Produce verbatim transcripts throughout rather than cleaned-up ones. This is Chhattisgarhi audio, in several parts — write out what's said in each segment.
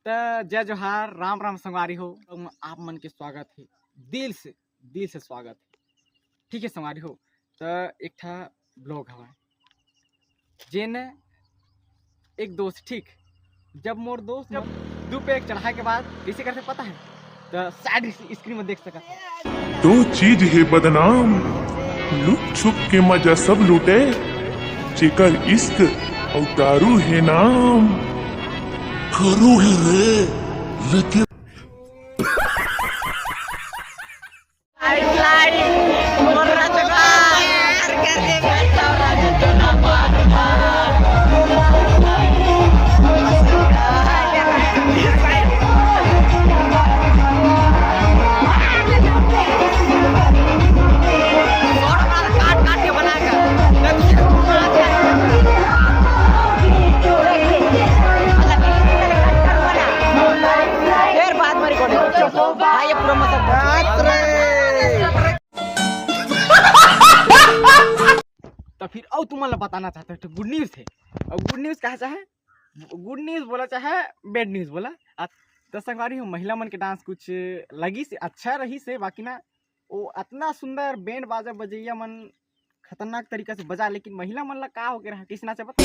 त जय जोहार, राम राम संगवारी हो। अउ आप मन के स्वागत हे, दिल से, दिल से स्वागत हे। ठीक है संगवारी हो, त एक ठा ब्लॉग हवय, जेन एक दोस्त, ठीक, जब मोर दोस्त जब दू पैक चढ़ाए के बाद कइसे करथे पता है, त साइड स्क्रीन में देख सकत है। दो चीज हे बदनाम, लुक छुप के मजा सब लूटे, जेकर इश्क अउ दारू हे नाम। खरू हे रे, लेकिन त फिर अउ तुमन ला बताना चाहत हंव, एक ठो गुड न्यूज हे। अउ गुड न्यूज कहा चाहे, गुड न्यूज बोला चाहे बैड न्यूज बोला। आ, त संगवारी हो, महिला मन के डांस कुछ लगिस हे, अच्छा रहिस हे, बाकी ना वो अतना सुंदर बैंड बाजा बजैया मन खतरनाक तरीका से बजा, लेकिन महिला मन ला का होके रहा, कइसे नाचा बता।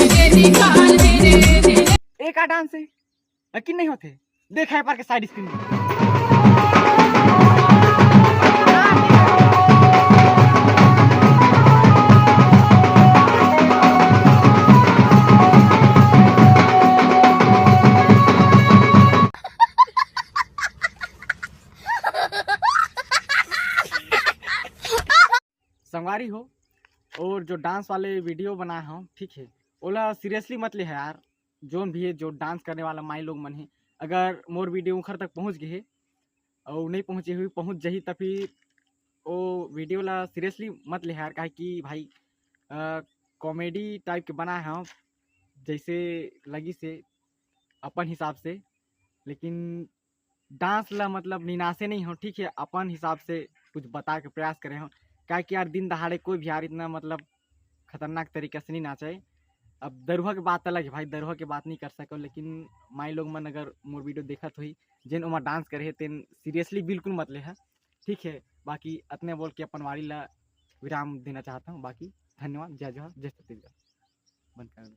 एक आ डांस हे, यकीन नहीं होथे, देखा है पर के साइड स्क्रीन में। संगवारी हो, और जो डांस वाले वीडियो बनाए हंव, ठीक है, ओला सीरियसली मत ले यार। जोन भी है, जो डांस करने वाला माई लोग मन है, अगर मोर वीडियो उखर तक पहुंच गए है और नहीं पहुंचे हुए, पहुंच जही, त फिर वो वीडियो ला सीरियसली मत ले यार, काहे कि भाई कॉमेडी टाइप के बनाए हंव, जैसे लगिस हे अपन हिसाब से, लेकिन डांस ला मतलब निनासे नहीं हंव, ठीक है, अपन हिसाब से कुछ बताए के प्रयास करे हंव, काहे कि यार दिन दहाड़े कोई भी यार इतना मतलब खतरनाक तरीका से नहीं नाचे। अब दरुहा के बात अलग है भाई, दरुहा के बात नहीं कर सको, लेकिन माई लोग मन अगर मोर वीडियो देखत होही, जेन ओमा डांस करे हे, तेन सीरियसली बिल्कुल मत ले हा, ठीक है। बाकी अतने बोल के अपन वाणी ला विराम देना चाहत हंव, बाकी धन्यवाद, जय जोहार, जय छत्तीसगढ़। बंद कर दो।